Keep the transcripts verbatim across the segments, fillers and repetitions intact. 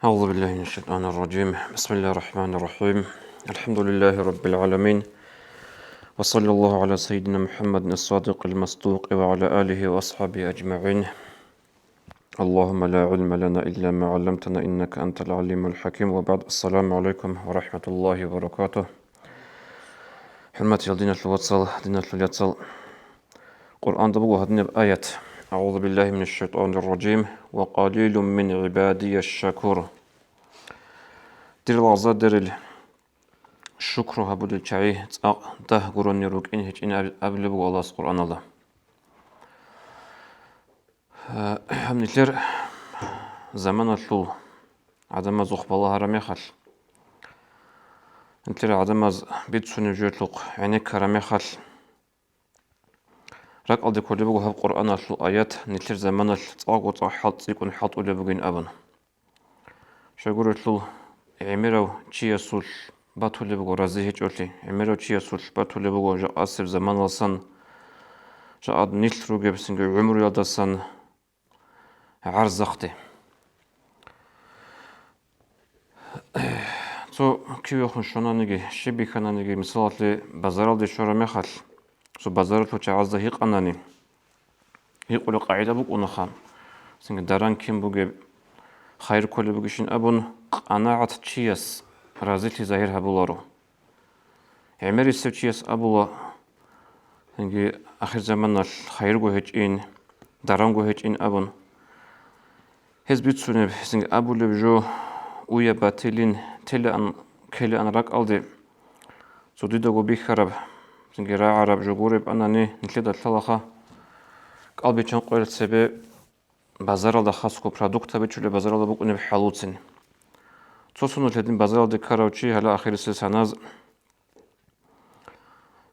أعوذ بالله من الشيطان الرجيم. بسم الله الرحمن الرحيم. الحمد لله رب العالمين. وصلى الله على سيدنا محمد الصادق المصدوق وعلى آله وأصحابه أجمعين. اللهم لا علم لنا إلا ما علمتنا إنك أنت العليم الحكيم. وبعد. السلام عليكم ورحمة الله وبركاته. ХӀурматиял диналъул вацал, диналъул яцал. Къуръанда буго гьадинаб аят: أعوذ بالله من الشيطان الرجيم. وقليل من عبادي الشكور. Дир лагъзадерил, шукру гьабулел чагӀи цӀакъ дагь гурони рукӀин гьечӀин аб-, абулеб буго Аллагьас Къуръаналда. Гьаб нилъер заманалъул гӀадамазухъ балагьараб мехалъ, нилъер гӀадамаз бицунеб жоялъухъ гӀенеккараб мехалъ, ракӀалде кколеб буго гьаб Къуръаналъул аят нилъер заманалъ цӀакъго цӀакъ хӀалтӀ цӀикӀкӀун хӀалтӀулеб бугин абун. Щайгурелъул гӀемерав чиясулъ батулеб буго рази гьечӀолъи, гӀемерав чиясулъ батулеб буго жакъасеб заманалсан, жакъа нилъ ругеб цинги гӀумруялдасан гӀарзахъде. Цо кивехун щонаниги, щиб бихьананиги, мисалалъе, базаралде щвараб мехалъ, цо базаралъул чагӀазда гьикъанани, гьикъулеб къагӀида букӀунаха, цинги даран кин бугеб, хайир кколеб бугищин абун, къанагӀат чияс разилъи загьир гьабуларо. ГӀемерисев чияс абула, цинги ахирзаманалъ хайирго гьечӀин, даранго гьечӀин абун. Гьез бицунеб, цинги абулеб жо уя батилин телаан, ккелаан ракӀалде, цо дидаго бихьараб, цинги рагӀараб жо гуреб анани, нилъеда лъалаха кӀалбиччан къоялъ цебе базаралда хасго продуктаби чӀулеб базаралда букӀунеб хӀалуцин. Цо соналъ гьедин базаралде ккарав чи гьале ахирисел саназ,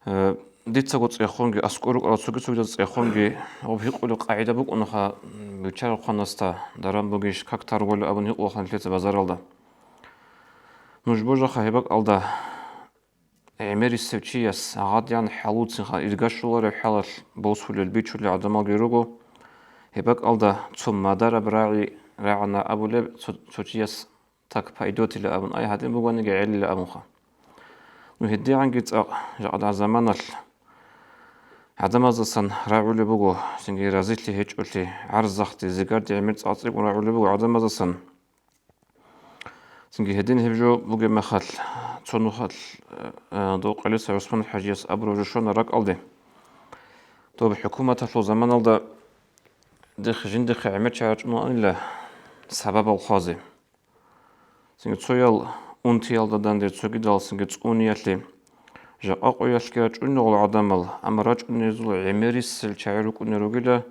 э, дицаго цӀехунги, аскӀор рукӀарал цоги-цогидаз цӀехунги, гьаб гьикъулеб къагӀида букӀунаха, м, биччараб хъванасда даран бугищ, как торговля абун гьикъулаха нилъеца базаралда. Нуж божаха гьеб бакӀалда. ГӀемерисев чияс гьадигӀан хӀалуцинха ирга щолареб хӀалалъ босулел, бичулел гӀадамалги руго. Гьеб бакӀалда цо мадараб рагӀи рагӀана абулеб цо, цо чияс так пайдотила абун, ай гьадин бугониги гӀелила абунха. Ну, гьедигӀанги цӀакъ жакъа заманалъ гӀадамаздасан рагӀулеб буго, цинги разилъи гьечӀолъи, гӀарзахъде, зигарде гӀемер цӀакъ цӀикӀкӀун рагӀулеб буго гӀадамаздасан. Цинги гьедин гьеб жо бугеб мехалъ, цо нухалъ, э, э, дов Къилиса ГӀусман-хӀажияс абураб жо щвана ракӀалде. Доб хӀукуматалъул заманалда дихъ-, жиндихъе гӀемер чагӀи рачӀунаанила сабабал хъвазе. Цинги цоял унтиялда данде, цогидал цинги цӀуниялъе. Жакъа къоялъги рачӀунел гӀадамал, амма рачӀунезул гӀемерисел чагӀи рукӀунел ругила,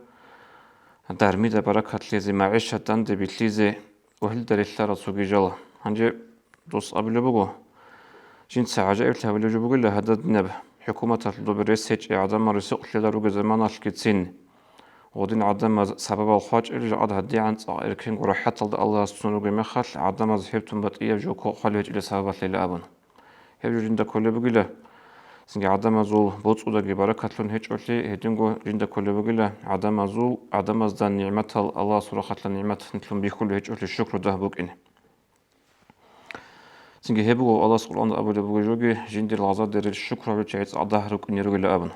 дармида баракат лъезе, магӀишат данде билъизе, ва гьелда релълъарал цоги жал. Гьанже дос абулеб буго, жинца гӀажаиблъи гьабулеб жо бугила, гьададинаб хӀукуматалъул добе рес гьечӀей гӀадамал ресикълъиялда ругел заманалъгицин, гъодин гӀадамаз сабабал хъвачӀел жакъад гьадигӀан цӀакъ эркенго рахӀаталда Аллагьас цун ругеб мехалъ, гӀадамаз гьеб тун батӀияб жо кокъ хъвалев гьечӀелъул сабаблъила абун. Гьеб жо жинда кколеб бугила, цинги гӀадамазул боцӀудаги баракатлъун гьечӀолъи, гьединго жинда кколеб бугила, гӀадамазул, гӀадамазда нигӀматал, Аллагьасул рахъалъа нигӀмат нилъун бихьулев гьечӀолъи шукру дагь букӀин. Цинги гьеб буго Аллагьас Къуръанда абулеб буго жоги, жиндир лагъзадерил шукру гьабичи гӀицӀал дагь рукӀине ругила абун.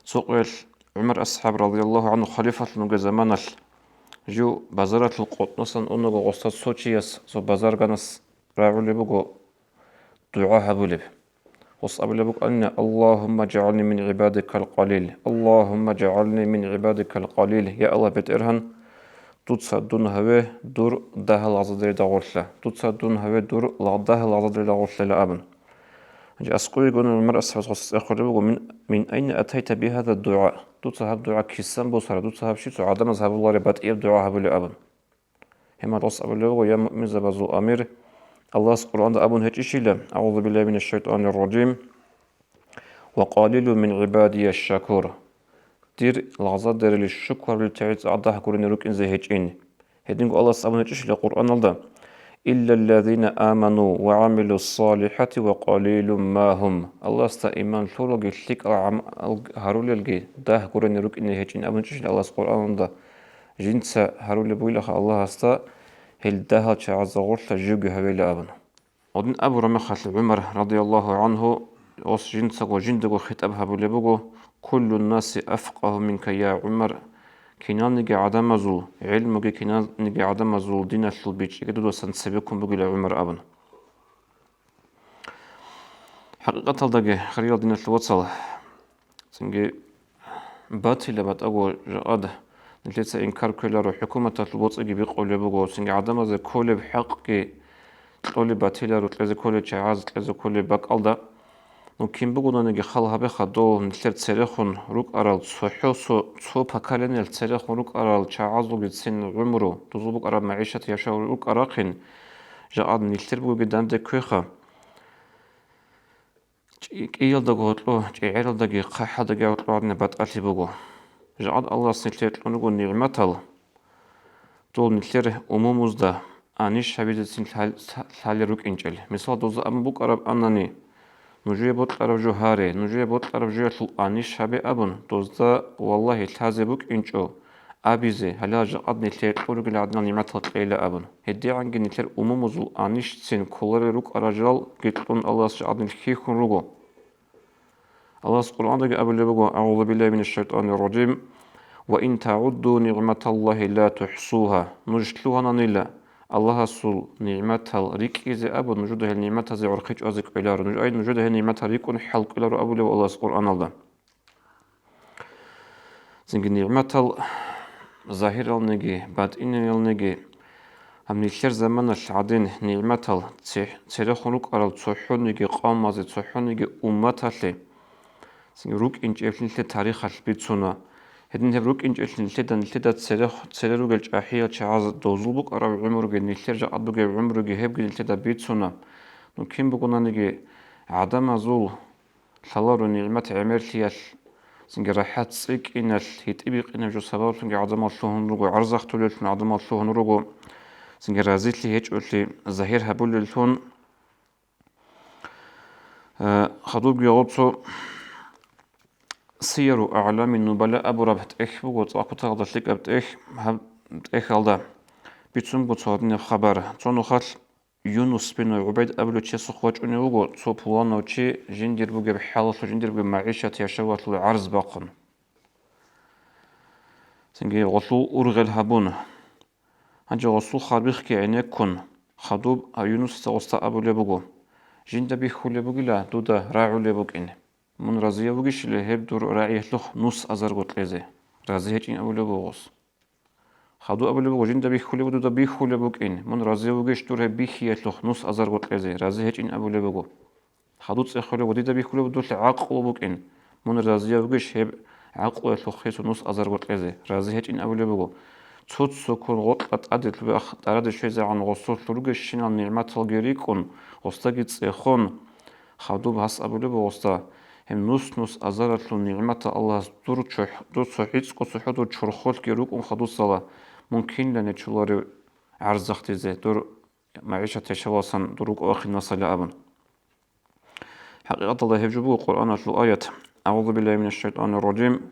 Цо къоялъ ГӀумар асхӀаб, радияллагьу гӀангьу, халифалъун вугеб заманалъ, жив базаралъул къотӀносан унаго гъосда цо чияс, цо базарганас рагӀулеб буго дугӀа гьабулеб. Гъос абулеб букӀанина: «Аллагьумма жагӀални мин гӀибадикал къалил, Аллагьумма жагӀални мин гӀибадикал къалил». Я Аллагь, БетӀергьан, дуца дун гьаве дур дагь лагъзадерида гъорлъа, дуца дун гьаве дур ла-, дагь лагъзадерида гъорлъа, ила абун. Гьанже аскӀове гуна ГӀумар асхӀабас гъосда цӀехолеб буго: «Мин, мин айна атайта бигьаза дугӀа? Дуца гьаб дугӀа кисан босара, дуца гьаб щицо гӀадамаз гьабулареб батӀияб дугӀа гьабулеб?» абун. Гьеб мехалъ гъос абулеб буго: «Я муъминзабазул амир, Аллагьас Къуръанда абун гьечӀищила: „АгӀузу биллагьи минаш шайтӀанир ражим, ва къалилун мин гӀибадияш шакур“. Дир лагъзадерилищ шукру гьабулел чагӀи цӀакъ дагь гурони рукӀинзе гьечӀин“». Гьединго Аллагьас абун гьечӀищила Къуръаналда: «Иллаллазина аману ва гӀамилус салихӀати ва къалилун ма гьум». Аллагьасда иман лъуралги лъикӀал гӀамал гьарулелги дагь гурони рукӀине гьечӀин абун гьечӀищила Аллагьас Къуръаналда. Жинца гьарулеб бугилаха Аллагьасда гьел дагьал чагӀазда гъорлъа живги гьавила абун. Гьедин абураб мехалъ ГӀумар радияллагьу гӀангьу ос жинцаго жиндаго хитӀаб гьабулеб буго: «Куллу ннаси афкъагьу минка, я ГӀумар, киналниги гӀадамазул гӀелмуги киналниги гӀадамазул диналъул бичӀчӀиги дудасан цебеккун бугила, ГӀумар», – абун. ХӀакъикъаталдаги, хириял диналъул вацал, цинги батила батӀаго жакъад нилъеца инкар кколаро, хӀукуматалъул боцӀиги бикъулеб буго, цинги гӀадамазе кколеб хӀакъги кьолеб батила рукьезе кколел чагӀаз кьезе кколеб бакӀалда. Ну, кин бугонаниги хал гьабеха, дол нилъер церехун рукӀарал цохӀо-, цо, цо поколениялъ церехун рукӀарал чагӀазулгицин гӀумру, дузул букӀараб магӀишат яшав рукӀарахъин, жакъад нилъер бугебги данде кквеха. ЧӀи-, кӀиялдаго гьоркьо, чӀегӀералдаги, хъахӀалдаги гьоркьо гьадинаб батӀалъи буго. Жакъад Аллагьас нилъее кьун руго нигӀматал, дол нилъер умумузда анищ гьабизецин лъал-, лъалел рукӀинчӀел. Мисал, дозда абун букӀараб анани, нужее бокьараб жо гьаре, нужее бокьараб жоялъул анищ гьабе абун, дозда, валлагьи, лъазе букӀинчӀо абизе, гьале жакъад нилъее кьун ругел гьадинал нигӀматал кьейила абун. ГьедигӀанги нилъер умумузул анищцин кколарел рукӀарал жалги кьун Аллагьас жакъад нилъ хьихьун руго. Аллагьас Къуръандаги абулеб буго: «АгӀузу биллагьи минаш шайтӀанир ражим. Ва ин тагӀудду нигӀматаллагьи ла тухӀсугьа». Нуж лъугьананила Аллагьасул нигӀматал рикӀкӀизе абун, нужеда гьел нигӀматазе гӀорхъи чӀвазе кӀвеларо. Нуж, ай, нужеда гьел нигӀматал рикӀкӀун хӀал кӀвеларо абулеб Аллагьас Къуръаналда. Цинги нигӀматал загьиралниги, батӀиниялниги, гьаб нилъер заманалъ гӀадин нигӀматал ци-, церехун рукӀарал цохӀониги къавмазе, цохӀониги умматалъе, цинги рукӀинчӀеблъи нилъер тарихалъ бицуна. Гьедин гьеб рукӀинчӀеблъи нилъеда, нилъеда церех-, цере ругел чӀахӀиял чагӀаз дозул букӀараб гӀумруги, нилъер жакъад бугеб гӀумруги гьебги нилъеда бицуна. Ну, кин бугонаниги, гӀадамазул лъаларо нигӀмат гӀемерлъиялъ, цинги рахӀат цӀикӀкӀиналъ, гьитӀи-бикъинаб жо сабаблъунги гӀадамал лъугьун руго, гӀарзахъулеллъун гӀадамал лъугьун руго, цинги разилъи гьечӀолъи загьир гьабулеллъун. Э, хадубги гъоцо Сияру АгӀламин Нубала абураб тӀехь буго, цӀакъ кутакалда лъикӀаб тӀехь, гьаб тӀехьалда бицун буго цо гьадинаб хабар. Цо нухалъ Юнус бин ГӀубайд абулев чиясухъ вачӀунев вуго цо пуланав чи жиндир бугеб хӀалалъул, жиндир бугеб магӀишат яшавалъул гӀарз бахъун. Цинги гъолъул ургъел гьабун. Гьанже гъосул харбихъги гӀенеккун, хадуб Юнусица гъосда абулеб буго: «Жинда бихьулеб бугила дуда рагӀулеб букӀин. Мун разияб бугищали гьеб дур рагӀиялъухъ нус азарго кьезе?» Рази гьечӀин абулеб буго гъос. Хадуб абулеб буго: «Жинда бихьулеб буго, дуда бихьулеб букӀин. Мун разияб бугищ дур гьеб бихьиялъухъ нус азарго кьезе?» Рази гьечӀин абулеб буго. Хадуб цӀехолеб буго: «Дида бихьулеб буго, дур гӀакълу букӀин. Мун разияб бугищ гьеб гӀакълуялъухъ гьесул нус азарго кьезе?» Рази гьечӀин абулеб буго. Цо-цоккун гъоркьа тӀаде лъубе ах-, тӀараде щвезегӀан гъосулъ ругещинал нигӀматалги рикӀкӀун, гъосдаги цӀехун, хадуб гьас абулеб буго гъосда: «Гьеб нус-нус азаралъул нигӀматал Аллагьас дур чохь-, дур цохӀицӀго цохӀо дур чорхолъги рукӀун хадусала, мун кинлъани чоларев гӀарзахъдизе, дур магӀишат яшавалсан дур рукӀа вахъинасали», – абун. ХӀакъикъаталда гьеб жо буго Къуръаналъул аят: «АгӀузу биллагьи минаш шайтӀанир ражим.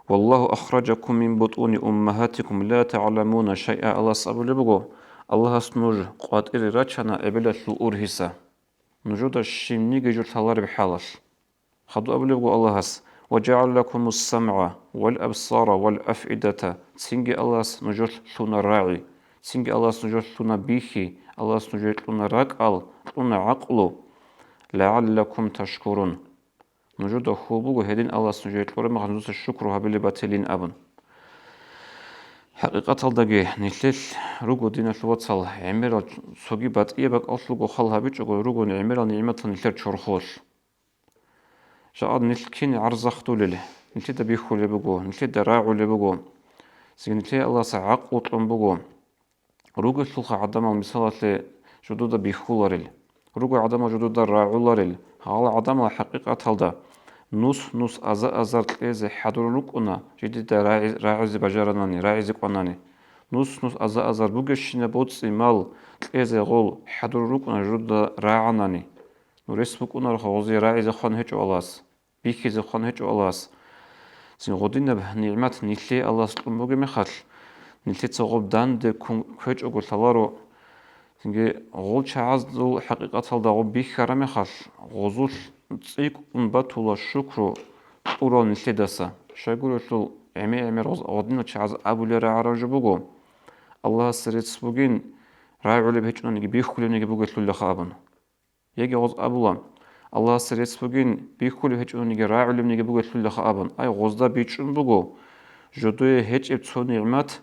Валлагьу ахражакум мин бутӀуни уммагьатикум ла тагӀламуна шайъа», Аллагьас абулеб буго: «Аллагьас нуж къватӀире рачана эбелалъул ургьиса, нужеда щибниги жо лъалареб хӀалалъ». Хадуб абулеб буго Аллагьас: «Ва жагӀала лакумус самгӀа, вал абсара, вал афидата», цинги Аллагьас нужер лъуна рагӀи, цинги Аллагьас нужер лъуна бихьи, Аллагьас нужер кьуна ракӀал, кьуна гӀакълу, «лагӀаллакум ташкурун». Нужеда хьул буго гьедин Аллагьас нужее кьураб мехалъ нужеца шукру гьабилеб батилин абун. ХӀакъикъаталдаги нилъелъ руго, диналъул вацал, гӀемерал цоги батӀияб бакӀалъулго хал гьабичӀого руго гӀемерал нигӀматал нилъер чорхолъ. Жакъа нилъ кин гӀарзахъдулел, нилъеда бихьулеб буго, нилъеда рагӀулеб буго, цинги нилъее Аллагьас гӀакълу кьун буго. Ругелъулха гӀадамал, мисалалъе, жудуда бихьуларел, руго гӀадамал жудуда рагӀуларел, гьал гӀадамал хӀакъикъаталда нус-нус аза-азар кьезе хӀадурун рукӀуна, жидеда рагӀи-, рагӀизе бажаранани, рагӀизе кӀванани. Нус-нус аза-азар бугебщинаб боцӀи-мал кьезе гъол хӀадурун рукӀуна жудуда рагӀанани. Ну, рес букӀунароха гъозие рагӀизе хъван гьечӀо Аллагьас, бихьизе хъван гьечӀо Аллагьас. Цин гъодинаб нигӀмат нилъее Аллагьас кьун бугеб мехалъ, нилъеца гъоб данде ккун кквечӀого лъаларо. Цинги гъол чагӀазул хӀакъикъаталда гъоб бихьараб мехалъ, гъозулъ цӀикӀкӀун батула шукру кьурал нилъедаса. Щайгурелъул гӀемер-гӀемер гъоз-, гъодинал чагӀаз абулеб рагӀараб жо буго: «Аллагьасе рецц бугин, рагӀулеб гьечӀониги бихьулебниги бугелъулаха», – абун. Яги гъоз абула: «Аллагьасе рецц бугин, бихьулеб гьечӀониги рагӀулебниги бугелъулаха», – абун. Ай, гъозда бичӀчӀун буго жодое гьечӀеб цо нигӀмат,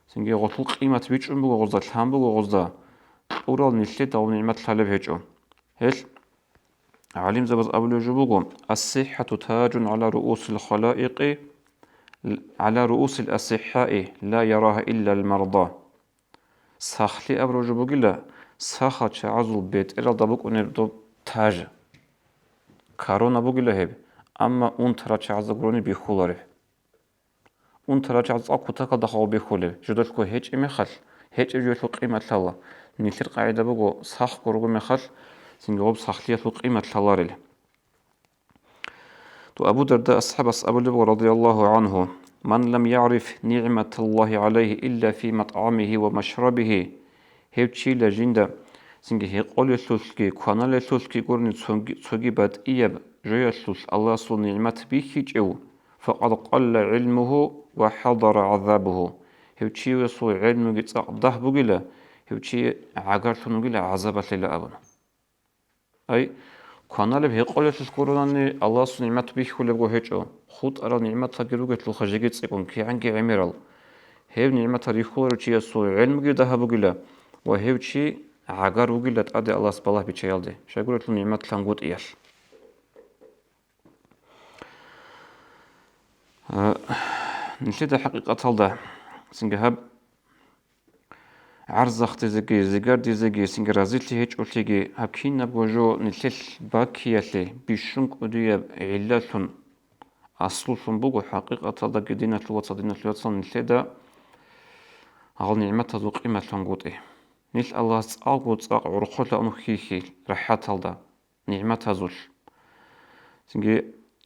цинги гъолъул къимат бичӀчӀун буго гъозда, лъан буго гъозда, кьурал нилъеда гъоб нигӀмат лъалеб гьечӀо. Гьелъ гӀалимзабаз абулеб жо буго: «Ас-сиххату таджун гӀала руусил халаикъи, гӀала руусил асиххаи, ла ярагьа иллал марда». Сахлъи абураб жо бугила, сахал чагӀазул бетӀералда букӀунеб доб таж. Корона бугила гьеб, амма унтарал чагӀазда гурони бихьулареб. Унтарал чагӀаз цӀакъ кутакалда хаваб бихьулеб, жидалъго гьечӀеб мехалъ, гьечӀеб жоялъул къимат лъала. Нилъер къагӀида буго, сахго руго мехалъ, цинги гъоб сахлъиялъул къимат лъаларел. То Абу Дарда асхӀабас абулеб буго, радияллагьу гӀангьу: «Ман лам ягӀриф нигӀматаллагьи гӀалайгьи илла фи матӀгӀамигьи ва машрабигьи», гьев чила жинда цинги гьекъолелъулъги, кваналелъулъги гурони цоги, цоги батӀияб жоялъулъ Аллагьасул нигӀмат бихьичӀев, «факъад къалла гӀилмугьу ва хӀадара гӀазабугьу», гьев чиясул гӀелмуги цӀакъ дагь бугила, гьев чи гӀагарлъун вугила гӀазабалъила абун. Ай, кваналеб гьекъолелъулъ гуронани Аллагьасул нигӀмат бихьулебго гьечӀо, хутӀарал нигӀматалги ругелъулха жеги цӀикӀкӀун кигӀанги гӀемерал. Гьеб нигӀматал рихьуларев чиясул гӀелмуги дагьаб бугила ва гьев чи гӀагар вугила тӀаде Аллагьас балагь бичаялде, щайгурелъул нигӀмат лъангутӀиялъ. А, нилъеда хӀакъикъаталда цинги гьаб гӀарзахдизеги, зигардизеги, цинги разилъи гьечӀолъиги, гьаб кинабго жо нилъелъ баккиялъе бищун кӀудияб гӀиллалъун, аслулъун буго хӀакъикъаталдаги диналъул вацал, диналъул яцал нилъеда гьал нигӀматазул къимат лъунгутӀи. Нилъ Аллагьас цӀакъго цӀакъ гӀорхъулъа ун хьихьи рахӀаталда, нигӀматазулъ. Цинги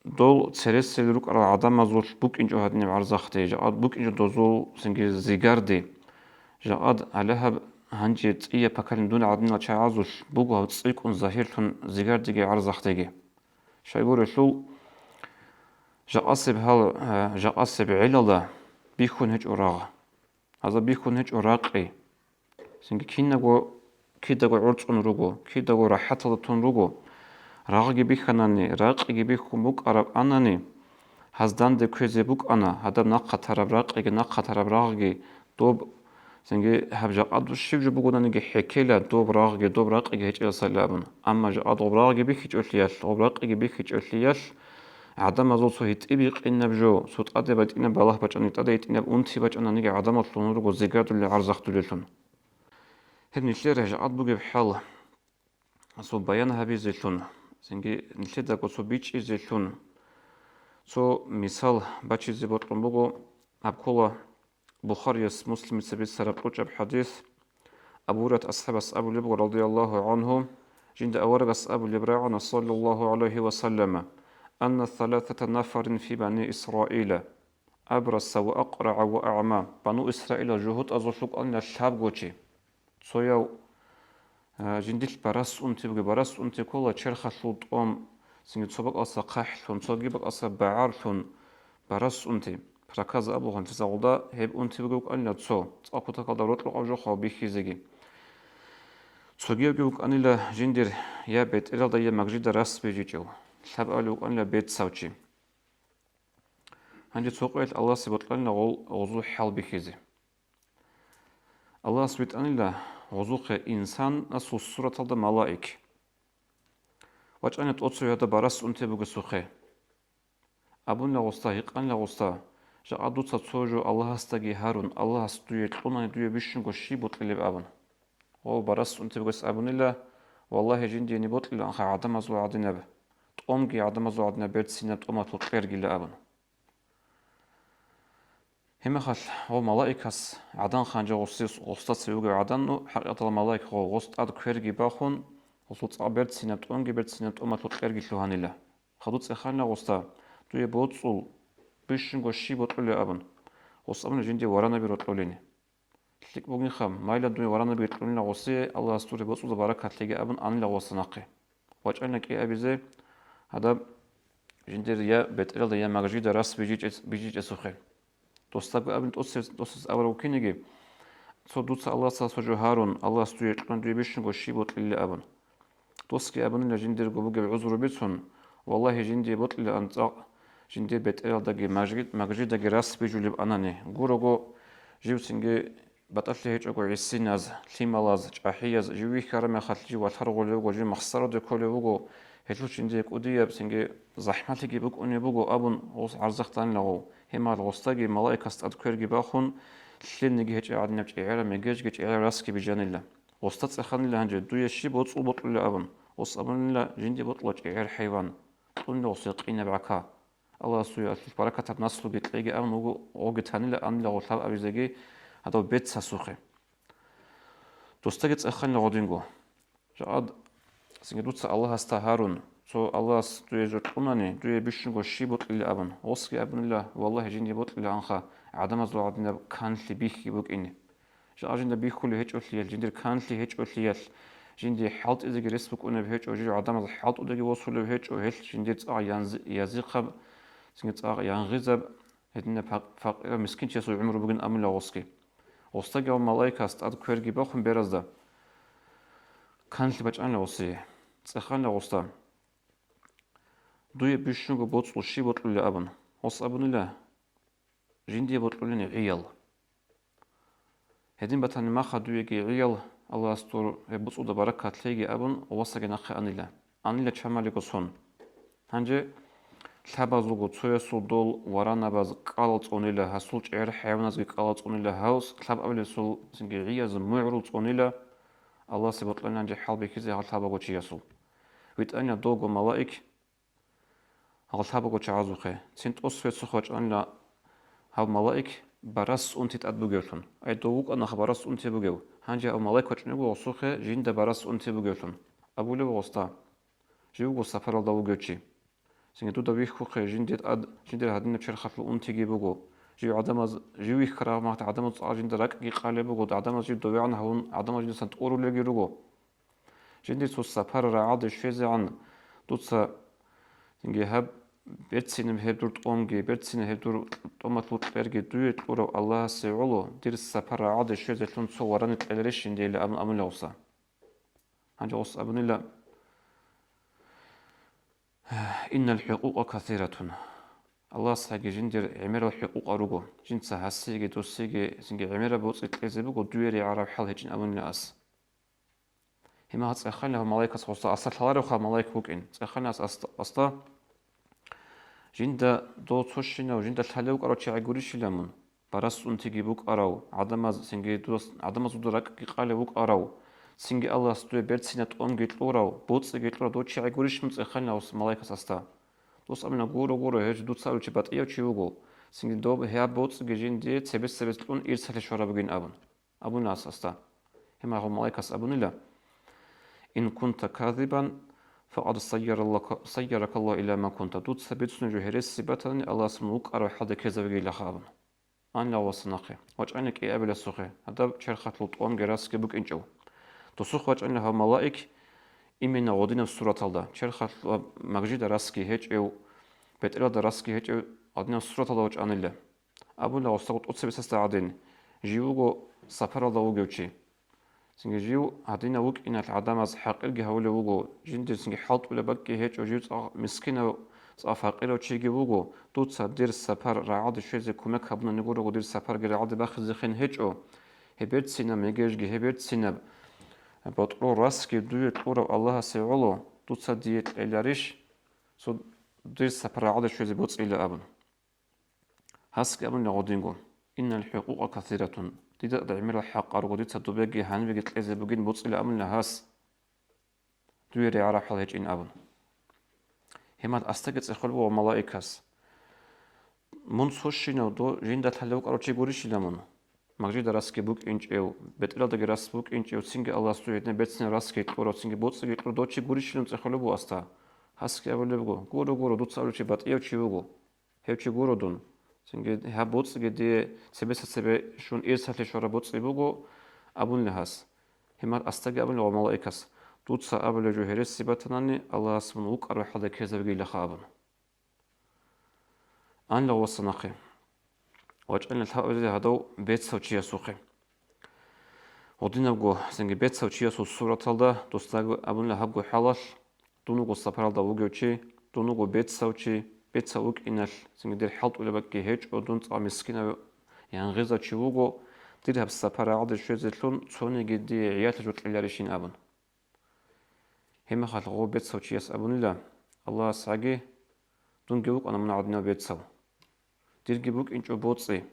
дол цересел рукӀарал гӀадамазулъ букӀинчӀо гьадинаб гӀарзахъде, жакъа букӀинчӀо дозул цинги зигарде. Жакъад гьале гьаб гьанже цӀия пакалин дун гӀадинал чагӀазулъ буго гьав цӀикӀкӀун загьирлъун зигардеги гӀарзахдеги. Щайгурелъул жакъасеб гьал, э, жакъасеб гӀелалда бихьун гьечӀо рагъ. Гьазда бихьун гьечӀо ракъи. Цинги кинаго, кидаго гӀорцӀун руго, кидаго рахӀаталда тун руго. Рагъги бихьанани, ракъиги бихьун букӀараб анани, гьазданде кквезе букӀана, гьадаб нахъа тараб ракъиги, нахъа тараб рагъги, доб, цинги гьаб жакъа дус щиб жо бугонаниги хӀекела, доб рагъги, доб ракъиги гьечӀеласайилан абун. Амма жакъа доб рагъги бихьичӀолъиялъ, доб ракъиги бихьичӀолъиялъ, гӀадамазул цо гьитӀи бикъинаб жо, цо тӀаде батӀинаб балагь бачӀани, тӀаде гьитӀинаб унти бачӀананиги гӀадамал лъун руго зигардулел, гӀарзахдулеллъун. Гьеб нилъер жакъад бугеб хӀал, цо баян гьабизелъун, цинги нилъедаго цо бичӀчӀизелъун, цо мисал бачизе бокьун буго, гьаб ккола Бухарияс, Муслимица бицараб кьучӀаб хӀадис. Абу Гьурайрат асхӀабас абулеб буго, радияллагьу гӀангьу, жинда аварагас абулеб рагӀана, саллаллагьу гӀалайгьи ва саллама: «Анна саласата нафарин фи бани Исраила, абраса ва акърагӀа ва агӀма». Бану Исраилал жугьутӀазулъ рукӀана лъабго чи. Цояв, а, жиндилъ барас унти бугеб, барас унти ккола черхалъул тӀом, цинги цо бакӀалса хъахӀлъун, цоги бакӀалса багӀарлъун барас унти. Проказа абулгъан цецагъулда гьеб унти бугеб букӀанила цо, цӀакъ кутакалда рокьукъав жо хъвал бихьизеги. Цогиявги вукӀанила жиндир я бетӀералда, я магжида рас бижичӀев, лъабабали вукӀанила бецав чи. Гьанже цо къоялъ Аллагьасе бокьанила гъол гъозул хӀал бихьизе. Аллагьас витӀанила гъозухъе инсанасул сураталда малаик. ВачӀана тӀоцеве гьадаб барас унти бугесухъе. Абунила гъосда, гьикъанила гъосда: «Жакъа дуца цо жо Аллагьасдаги гьарун, Аллагьас дуе кьунани дуе бищунго щиб бокьилеб?» – абун. Гъов барас унти бугес абунила: «Валлагьи, жиндие ниб бокьилаанха гӀадамазул гӀадинаб, тӀомги гӀадамазул гӀадинаб берцинаб тӀомалъул кьергила», – абун. Гьебмехалъ гъов малаикас гӀадан ханжа гъосдаса вугев гӀадан, ну, хӀакъикъаталда малаик гъов гъос тӀад кверги бахун, гъосул цӀакъ берцинаб, тӀонги берцинаб тӀомалъул кьерги лъугьанила. Хадуб цӀеханила гъосда: «Дуе боцӀул, бищунго щиб бокьулеб?» – абун. Гъос абуна жинде варанаби рокьулин. ЛъикӀ бугинха, майла дуе варанаби кьунила гъосе, Аллагьас дуе боцӀуда баракат лъеги абун анила гъоса нахъе. ВачӀайна кӀиабизе, гьадаб жиндир я бетӀералда, я магажида рас бижичӀес-, бижичӀесухъе. Досдаго абун тӀоцес-, тӀоцес абурав кинеги, цо дуца Аллагьасда цо жо гьарун, Аллагьас дуе кьун дуе бищунго щиб бокьилин абун. Досги абунила жиндирго бугеб гӀузру бицун, валлагьи, жиндие бокьилаан цӀакъ жиндир бетӀералдаги мажги-, магажидаги рас бижулеб анани, гурого жив цинги батӀалъи гьечӀого гӀисиназ, лъималаз, чӀахӀияз, жив вихьараб мехалъ жив валъаргъулев вуго, жив махсароде кколев вуго, гьелъул жиндие кӀудияб цинги захӀмалъиги букӀунеб буго абун гъос гӀарзахъ данила гъов. Гьеб мехалъ гъосдаги малаикас тӀад кверги бахун, лъилниги гьечӀеб гӀадинаб чӀегӀераб мегежги чӀегӀераб расги бижанила. Гъосда цӀеханила гьанже, дуе щиб боцӀул бокьулеб абун. Гъос абунила, жинде бокьула чӀегӀер хӀайван, кьунила гъосие къинаб гӀака. Аллагьас дуе алъул баракатаб наслуги кьеги абун вуго, гъоги танила анила гъо лъабабизеги гьадав бецасухъе. Досдаги цӀеханила гъодинго. Жакъад цинги дуца Аллагьасда гьарун, цо Аллагьас дуе жо кьунани, дуе бищунго щиб бокьилин абун, гъосги абунила, валлагьи, жинде бокьилаанха гӀадамазул гӀадинаб канлъи бихьи букӀине. Жакъа жинда бихьулеб гьечӀолъиялъ, жиндир канлъи гьечӀолъиялъ, жинде хӀалтӀизеги рес букӀунеб гьечӀо, жив гӀадамаз хӀалтӀудеги восулеб гьечӀо, гьелъ жиндир цӀакъ янз-, язихъаб, цинги цӀакъ янгъизаб, гьединаб пакъ-, пакъирав мискинчиясул гӀумру бугин абунила гъосги. Гъосдаги гьав малаикас тӀад кверги бахун беразда, канлъи бачӀанила гъосие, цӀеханила гъосда. Дуе бищунго боцӀул щиб бокьулеб абун. Гъос абунила, жиндие бокьулин гӀиял. Гьедин батани маха дуеги гӀиял, Аллагьас дур гьеб боцӀуда баракат лъейги абун, васаги нахъе анила. Анила чамалиго сон. Гьанже лъабазулго цоясул дол варанабаз кӀалал цӀунила, гьасул чӀегӀер хӀайваназги кӀалал цӀунила, гьав лъабабилесул цинги гӀияз мугӀрул цӀунила, Аллагьасе бокьанила гьанже хӀалбихьизе гьал лъабаго чиясул. ВитӀанила довго малаик, гьал лъабаго чагӀазухъе, цин тӀос вецухъ вачӀанила гьав малаик барас унти тӀад бугевлъун. Ай, дов вукӀанаха барас унти бугев. Гьанже гьав малаик вачӀунего гъосухъе жинда барас унти бугевлъун. Абулеб гъосда, жив вуго сапаралда вугев чи. Цинги дуда вихьухъе, жинде тӀад, жиндир гьадинаб черхалъул унтиги буго. Жив гӀадамаз, жив вихьараб мехалъ гӀадамаз цӀакъ жинда ракӀги къалеб буго, гӀадамаз жив довегӀан гьавун, гӀадамаз жиндасан тӀурулелги руго. Жиндир цо сапар рагӀалде щвезегӀан дуца цинги гьаб, берцинаб гьеб дур тӀомги, берцинаб гьеб дур тӀомалъул кьерги дуе кьурав Аллагьасе гӀоло, дир сапар рагӀалде щвезелъун цо варани кьеларищ жиндиеила абун амулев гъоса. Гьанже гъос абунила, «Иннал хӀукъукъа касиратун». Аллагьасдаги жиндир гӀемерал хӀукъукъал руго, жинца гьасиеги досиеги цинги гӀемераб боцӀи кьезе буго, дуе регӀараб хӀал гьечӀин абунила ас. Гьеб мехалъ цӀеханила гьав малаикас гъосда, асда лъаларевха малаик вукӀин, цӀеханила ас асда, асда, жинда дов цо щинав, жинда лъалев вукӀарав чагӀи гурищила мун? Барас унтиги букӀарав, гӀадамаз цинги дос-, гӀадамазулда ракӀги къалев вукӀарав, цинги Аллагьас дуе берцинаб тӀомги кьурав, боцӀиги кьурав дов чагӀи гурищ мун? ЦӀеханила гьав малаикас асда. Дос абуна, гуро, гуро, гьев дуца абулев чи батӀияв чи вуго, цинги доб гьаб боцӀиги жиндие цебесеб кьун ирсалъе щвараб бугин абун. Абуна ас асда. Гьеб мехалъ малаикас абунила, «Ин кунта казибан, факъад сайяраллака-, сайяракаллагьу иля ма кунта». Дуца бицунеб жо гьереси батани, Аллагьас мун вукӀараб хӀалде ккезавигейилаха абун. Анила гъоса нахъе. ВачӀайна кӀиабиласухъе, гьадаб черхалъул тӀомги расги букӀинчӀев. Досухъ вачӀанила гьав малаик, именно гъодинаб сураталда, черхалъ ва магажида расги гьечӀев, бетӀералда расги гьечӀев, гъодинаб сураталда вачӀанила. Абула гъосда тӀоцебесдасан гӀадин, жив вуго сапаралда вугев чи. Цинги жив гьадинав вукӀиналъ гӀадамаз хӀакъирги гьавулев вуго, жиндир цинги хӀалтӀулеб бакӀги гьечӀо, жив цӀакъ мискинав, цӀакъ факъирав чиги вуго, дуца дир сапар рагӀалде щвезе кумек гьабунани гурого, дир сапарги рагӀалде бахизехъин гьечӀо. Гьеб берцинаб мегежги, гьеб берцинаб ботӀрол расги дуе кьурав Аллагьасе гӀоло, дуца дие кьеларищ, цо дир сапар рагӀалде щвезе боцӀила абун. Гьасги абунила гъодинго, «Иннал хӀукъукъа касиратун», дида гӀемерал хӀакъ руго, дица добеги гьанибеги кьезе бугин боцӀила абунила гьас, дуе регӀараб хӀал гьечӀин абун. Гьеб мехалъ асдаги цӀехолеб буго малаикас, мун цо щинав, дов жинда лъалев вукӀарав чи гурищила мун? Магажида расги букӀинчӀев, бетӀералдаги рас букӀинчӀев, цинги Аллагьас дуе гьединаб берцинаб расги кьурав, цинги боцӀиги кьурав дов чи гурищилан цӀехолеб буго асда. Гьасги абулеб буго, гуро, гуро, дуца абулев чи батӀияв чи вуго. Гьев чи гуро дун. Цинги гьаб боцӀиги дие цебеса цебе щун ирсалъе щвараб боцӀи буго, абунила гьас. Гьемал асдаги абунила ва малаикас: «Дуца абулеб жо гьереси батанани, Аллагьас мун вукӀараб хӀалда ккезабигилаха», — абун. Анлъ вацанахъе. ВачӀанила лъабабизе гьадав бецав чиясухъе. Гьединабго цинги бецав чиясул сураталда досдаги абунила гьабго хӀалалъ: «Дун вуго сапаралда вугев чи, дун вуго бецав чи, бецав вукӀиналъ цинги дир хӀалтӀулеб бакӀги гьечӀо, дун цӀакъ мискинав янгъизав чи вуго, дир гьаб сапар гӀаде щвезелъун цониги дие гӀиялъе жо кьеларищин», — абун. Гьеб мехалъ гъов бецав чияс абунила: «Аллагьас гьаги, дунги вукӀана мун гӀадинав бецав. Дирги букӀинчӀо боцӀи.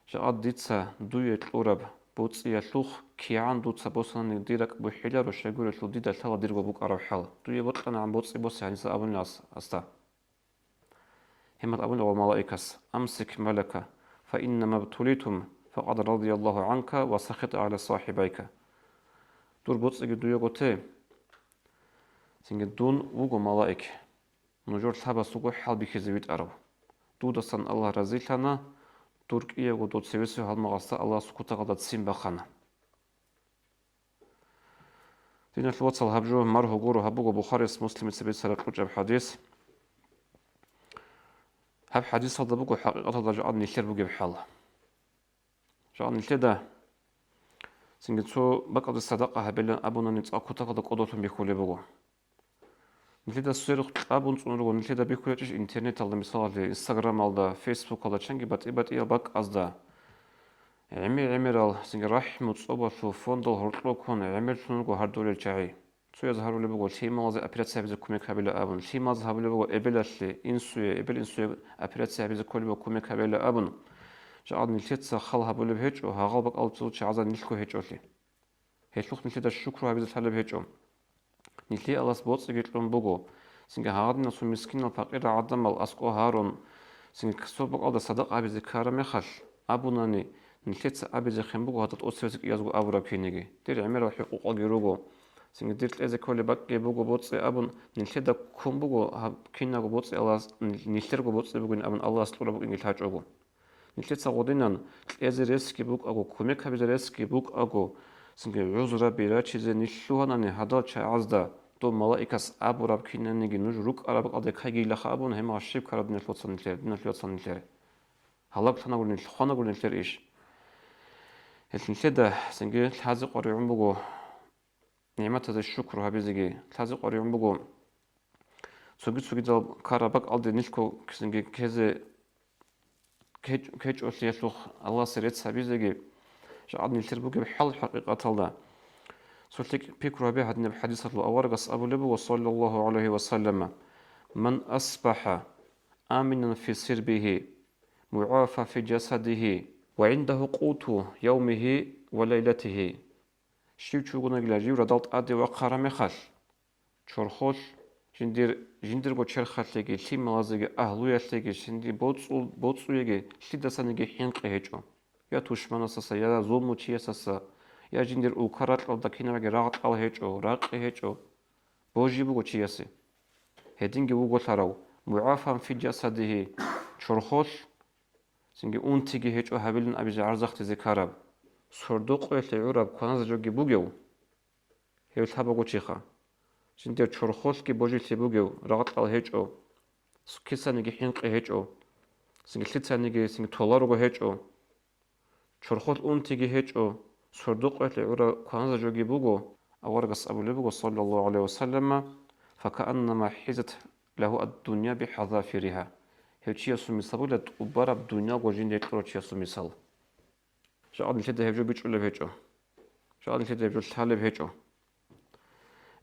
Жакъа дица дуе кьураб боцӀиялъухъ кигӀан дуца босанани дир ракӀ бухӀиларо, щайгурелъул дида лъала дирго букӀараб хӀал. Дуе бокьанагӀан боцӀи босе гьаниса», — абунила ас-, асда. Гьемал абуна ва малаикас: «Амсик малака, фа инна мабтулитум, факъад радияллаху гӀанка ва сахита гӀала сахибайка». Дур боцӀиги дуего те, цинги дун вуго малаик, нужер лъабас вуго хӀалбихьизе витӀарав. Дудасан Аллагь разилъана, дур кӀиявго дов цевесев гьалмагъасда Аллагьасул кутакалда ццин бахъана. Диналъул вацал, гьаб жо маргьу гуро, гьаб буго Бухарияс, Муслимица бицараб кьучӀаб хӀадис. Гьаб хӀадисалда буго хӀакъикъаталда жакъа нилъер бугеб хӀал. Жакъа нилъеда цинги цо бакӀалде садакъа гьабилан абунани цӀакъ кутакалда кӀодолъун бихьулеб буго. Нилъеда сверухъ кьабун цӀун руго, нилъеда бихьулечӀищ интернеталда, мисалалъе, Инстаграмалда, Фейсбукалда, чанги батӀи-батӀиял бакӀазда. ГӀемер-гӀемерал, цинги рахӀму цӀобалъул фондал гьоркьоб ккун гӀемерлъун руго гьардолел чагӀи. Цояз гьарулеб буго лъималазе операция гьабизе кумек гьабила абун, лъималаз гьабулеб буго эбелалъе, инсуе, эбел-инсуе операция гьабизе кколеб буго кумек гьабила абун. Жакъа нилъеца хал гьабулеб гьечӀо, гьагъал бакӀалда цо чагӀазда нилъго гьечӀолъи. Гьелъухъ нилъеда шукру гьабизе лъалеб гьечӀо. Нилъее Аллагьас боцӀиги кьун буго. Цинги гьагъадинасул мискинал-пакъирал гӀадамал аскӀо гьарун, цинги цо бакӀалда садакъа гьабизе ккараб мехалъ абунани, нилъеца абизехъин буго гьадал тӀоцебесеб кӀиязго абураб киниги. Дир гӀемерал хӀукъукъалги руго. Цинги дир кьезе кколеб бакӀги буго боцӀи абун, нилъеда ккун буго гьаб кинабго боцӀи Аллагьас, нилъерго боцӀи бугин абун Аллагьас кьураб букӀинги лъачӀого. Нилъеца гъодинан кьезе ресги букӀаго, кумек гьабизе ресги букӀаго, цинги гӀузраби рачизе нилъ лъугьанани гьадал чагӀазда, дов малаикас абураб кинаниги нуж рукӀараб бакӀалде ккайгилаха абун, гьемал щиб ккараб диналъул вацал нилъер, диналъул вацал нилъер. Гьалаглъанагури нилъ, хванагури нилъер иш. Гьелъ нилъеда цинги лъазе къваригӀун буго. НигӀматазе шукру гьабизеги лъазе къваригӀун буго. Цоги-цогидал ккараб бакӀалде нилъго ккезинги ккезе ккеч-, ккечӀолъиялъухъ Аллагьасе рецц гьабизеги, жакъа нилъер бугеб хӀал хӀакъикъаталда. Цо лъикӀ пикру гьабе гьадинаб хӀадисалъул аварагас абулеб буго, саллаллагьу гӀалайгьи ва саллама: «Ман асбахӀа аминан фи сирбигьи, мугӀафа фи жасадигьи, ва гӀиндагьу къуту явмигьи ва лайлатигьи». Щив чи вугониги жив радал тӀаде вахъараб мехалъ, чорхолъ, жиндир, жиндирго черхалъеги, лъималазеги, агьлуялъеги, жиндир боцӀул-, боцӀуеги лъидасаниги хӀинкъи гьечӀо. Я тушманасаса, я зулмучиясаса, я жиндир улка-ракьалда кинабги рагъ-кьал гьечӀо, ракъи гьечӀо, божи буго чиясе. Гьединги вуго лъарав, мугӀафан фи жасадигьи, чорхолъ, цинги унтиги гьечӀо гьабилан абизе гӀарзахъизе ккараб, сордо-къоялъе гӀураб кваназе жоги бугев, гьев лъабаго чиха. Жиндир чорхолъги божилъи бугев, рагъ-кьал гьечӀо, кисаниги хӀинкъи гьечӀо, цинги лъицаниги цинги толарого гьечӀо, чорхолъ унтиги гьечӀо, сордо-къоялъе гӀураб кваназе жоги буго, аварагас абулеб буго, саллаллагьу гӀалайгьи ва саллама: «Факааннама хӀизат лагьу ад-дунъя бихӀазафиригьа». Гьев чиясул мисал бугила тӀубараб дунъяго жинде кьурав чиясул мисал. Жакъа нилъеда гьеб жо бичӀчӀулеб гьечӀо. Жакъа нилъеда гьеб жо лъалеб гьечӀо.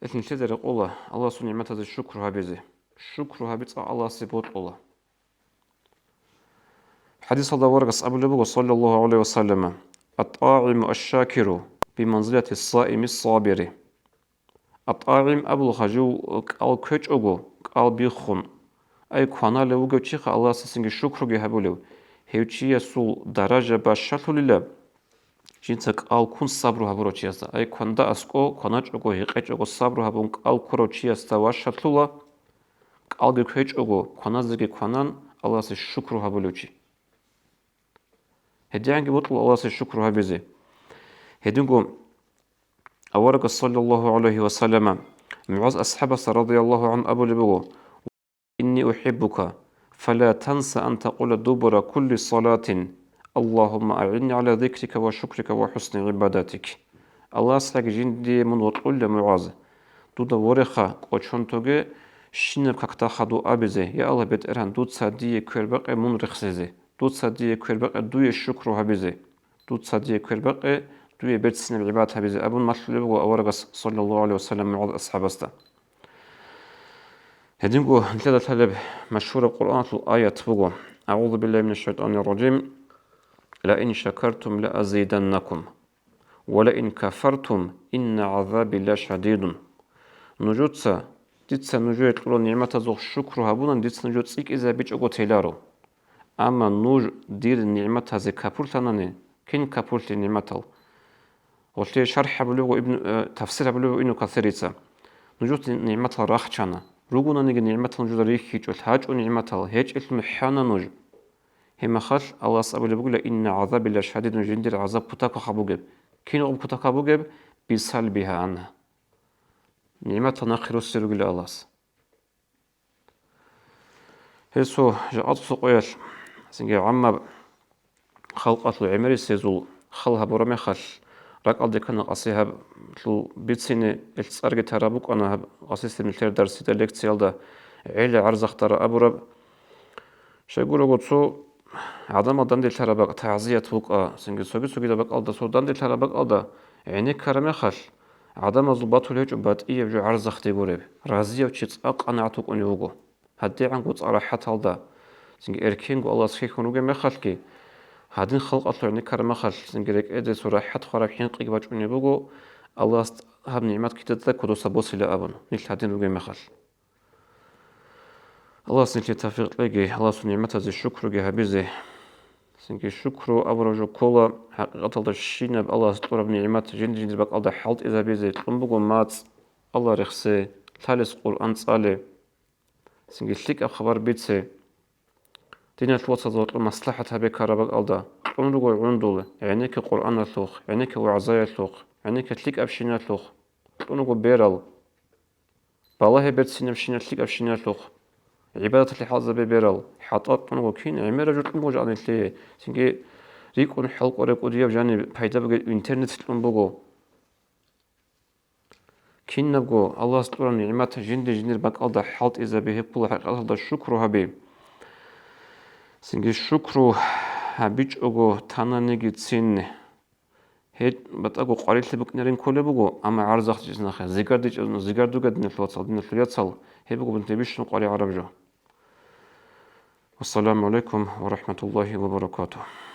Ил нилъеда рекъола Аллагьасул нигӀматазе шукру гьабизе. Шукру гьаби цӀакъ Аллагьасе бокьула. ХӀадисалда аварагас абулеб буго, саллаллагьу гӀалайгьи ва саллама: «Ат-тӀагӀиму аш-шакиру биманзилати ас-саими ас-сабири». АтӀагӀим абулха жив кӀал кквечӀого, кӀал биххун, ай кваналев вугев чиха Аллагьасдасанги шукруги гьабулев, гьев чиясул даража бащалъулила, жинца кӀал ккун сабру гьабурав чиясда. Ай кванда аскӀо, кваначӀого, гьекъечӀого сабру гьабун кӀал ккурав чиясда ващалъула, кӀалги кквечӀого, кваназеги кванан, Аллагьасе шукру гьабулев чи. ГьедигӀанги бокьула Аллагьасе шукру гьабизе. Гьединго аварагас, саллаллагьу гӀалайгьи ва саллама, МугӀаз асхӀабасда, радияллагьу гӀангьу, абулеб буго: «Инни ухӀиббука, фала танса ан такъула дубура кулли салатин: Аллагьумма агӀинни гӀала зикрика ва шукрика ва хӀусни гӀибадатик». Аллагьасдаги жиндие мун вокьула, МугӀаз, дуда вореха, кӀочон тоге, щинаб какда хадув абизе: «Я Аллагь, БетӀергьан, дуца дие квербакъе мун рехсезе, дуца дие квербакъе дуе шукру гьабизе, дуца дие квербакъе дуе берцинаб гӀибадат гьабизе», абун малъулеб буго аварагас, саллаллагьу гӀалайгьи ва саллам, МугӀаз асхӀабасда. Гьединго нилъеда лъалеб машгьураб Къуръаналъул аят буго: «АгӀузу биллагьи минаш шайтӀанир ражим. Ла ин шакартум ла азиданнакум. Ва ла ин кафартум, инна гӀазаби ла шадидун». Нужеца, дица нужее кьурал нигӀматазул шукру гьабунани, дица нужее цӀикӀкӀинабичӀого теларо. Амма нуж дир нигӀматазе капурлъанани, кин капурлъи нигӀматал? Гьелъие шархӀ гьабулеб буго Ибн, э, тафсир гьабулеб буго Ибну Касирица. Нужеца нигӀматал рахчана. Ругонаниги нигӀматал нужеда рихьичӀо, лъачӀо нигӀматал, гьечӀелъун хӀана нуж. Гьеб мехалъ Аллагьас абулеб бугила: «Инна гӀазаби ла шадидун», жиндир гӀазаб кутакаб бугеб. Кинаб кутакаб бугеб? Бисалбигьа ана. НигӀматал нахъе росизе ругила Аллагьас. Гьесул жакъасеб къоялъ, цинги гӀаммаб халкъалъул гӀемерисезул хал гьабураб мехалъ, ракӀалде ккана къаси гьаб-, лъул бицине, ил цӀарги тараб букӀана гьаб къасисеб нилъер дарсида, лекциялда, гӀела гӀарзахъдара абураб. Щайгурелъул цо гӀадамал данделъараб бакӀ тагӀзият букӀа, цинги цоги-цогидаб бакӀалда, цо данделъараб бакӀалда гӀенеккараб мехалъ, гӀадамазул батулеб гьечӀо батӀияб жо гӀарзахъде гуреб, разияв чи цӀакъ къанагӀат вукӀунев вуго. ГьадигӀанго цӀар рахӀаталда, цинги эркенго Аллагьас хьихьун ругеб мехалъги, гьадин халкъалъул гӀенеккараб мехалъ, цинги рекӀеде цо рахӀат хвараб хӀинкъиги бачӀунеб буго, Аллагьас гьаб нигӀмат кидаца кодоса босила абун, нилъ гьадин ругеб мехалъ. Аллагьас нилъее тавфикъ кьеги, Аллагьасул нигӀматазе шукруги гьабизе. Цинги шукру абураб жо ккола, хӀакъикъаталда щинаб Аллагьас кьураб нигӀмат жинди-жиндир бакӀалда хӀалтӀизабизе, кьун буго мацӀ, Аллагь рехсе, лъалес Къуръан цӀале, цинги лъикӀаб хабар бице. Диналъул вацазда гьоркьоб маслахӀат гьабе ккараб бакӀалда, кьун руго гӀундул, гӀенекке Къуръаналъухъ, гӀенекке вагӀзаялъухъ, гӀенекке лъикӀабщиналъухъ, кьун руго берал. Балагье берцинабщинал, лъикӀабщиналъухъ, гӀибадаталъе хӀалтӀизабе берал, хӀалтӀа кьун руго, кин гӀемераб жо кьун буго жаниб нилъее, цинги рикӀкӀун хӀалкӀолеб кӀудияб жаниб пайда бугеб интернет кьун буго. Кинабго Аллагьас кьураб нигӀмат жинди-жиндир бакӀалда хӀалтӀизабе, гьеб ккола хӀакъикъаталда шукру гьаби. Цинги шукру гьабичӀого тананигицин, гьеб батӀаго къварилъи букӀинарин кколеб буго, амма гӀарзахъ дичӀезаб нахъе, зигар дичӀезаб, зигар дугединалъул вацал, диналъул яцал, гьеб буго бунтебищун къваригӀараб жо. Вассаламу гӀалайкум ва рахӀматуллагьи ва баракатугь.